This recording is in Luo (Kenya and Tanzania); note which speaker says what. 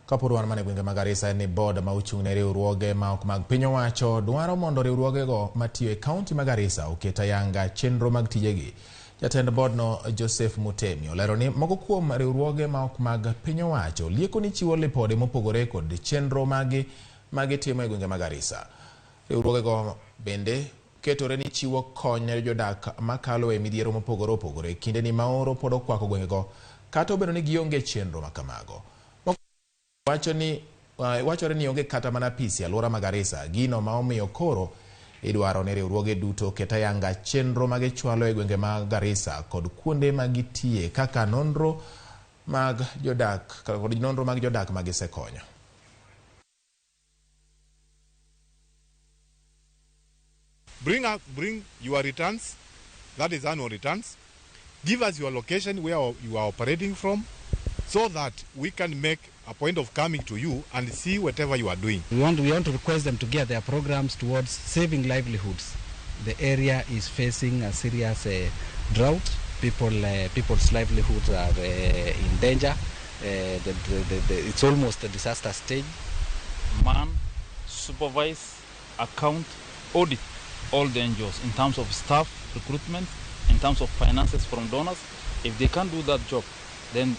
Speaker 1: Kapod wan mana e gwenge mag Garissa en ni board ma ochung' ne riwruoge ma ok mag piny owacho dwaro mondo riwruogego matiyo e kaunti ma Garissa oket ayanga chenro mag tijegi. Jatend boardno Joseph Mutemi olero ni moko kuom riwruoge ma ok mag piny owacho lieko ni chiwo lipode mopogore kod chenro magi ma gitimo e gwenge ma Garissa. Riwruogego bende ketore ni chiwo kony ne jodak makalo e midhiero mopogore opogore kinde ni ma oro pod okwako gwengego kata obedo ni gionge chenro ma kamago. Wacho ni wachore ni onge kata mana apisi e alwora ma Garissa, gino ma omiyo koro idwaro ni riwruoge duto oket ayanga chenro ma gichwalo e gwenge mag Garissa kod kuonde ma gitiye kaka nonro mag jodak kod nonro mag jodak ma gisekonyo.
Speaker 2: Bring your returns, that is annual returns. Give us your location where you are operating from, so that we can make a point of coming to you and see whatever you are doing.
Speaker 3: We want to request them to gear their programs towards saving livelihoods. The area is facing a serious drought. People's livelihoods are in danger. It's almost a disaster stage.
Speaker 4: Man, supervise, account, audit all the NGOs in terms of staff recruitment, in terms of finances from donors. If they can't do that job, then we